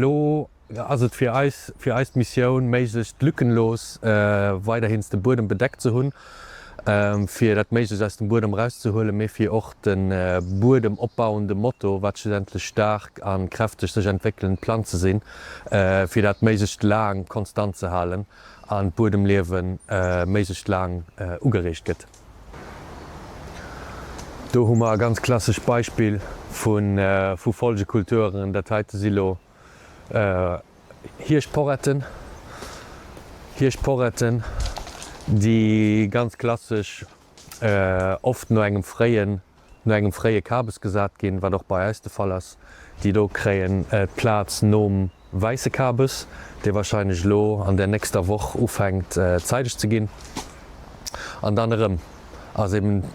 Lo ass et fir eis, fir eis d'Missioun, méiglechst lückenlos weiderhins de Buedem bedeckt ze hunn, fir dat méiglechst aus dem Buedem erauszehuelen, mee fir och de Buedem opbauende Motor, wat schlussendlech staark a kräfteg sech entwéckelend Planze sinn, fir dat méiglechst laang konstant ze halen an d'Buedemliewe méiglechst laang ugereegt gëtt. Do hu mer e ganz klassescht Beispill vu Folgekulturen. Dat heite si lo Hierschtporetten, Hierschtporetten, déi ganz klassesch oft no engem fréien, no engem fréie Kabes gesat ginn, wat och bei eis de Fall ass. Déi do kréien d'Plaz nom wäisse Kabes, dee wahrscheinlech elo an der nächster Woch ufänkt zeideg ze ginn. An dann erëm ass eben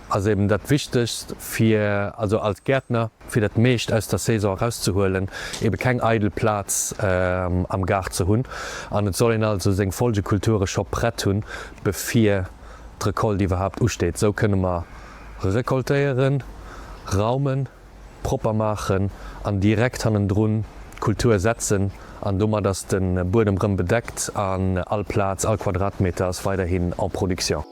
ass eben dat Wichtegst fir, also als Gäertner, fir dat meescht aus der Saison erauszehuelen, eben keng eidel Plaz am Gaart ze hunn. An et soll een also seng Folgekulture scho prett hunn, bevir d'Recolte iwwerhaapt usteet. Esou kënne mer recoltéieren, raumen, propper maachen an direkt hannendrun d'Kultur setzen an domat ass de Buedem rëm bedeckt an all Plaz, all Quadratmeter ass weiderhin en production.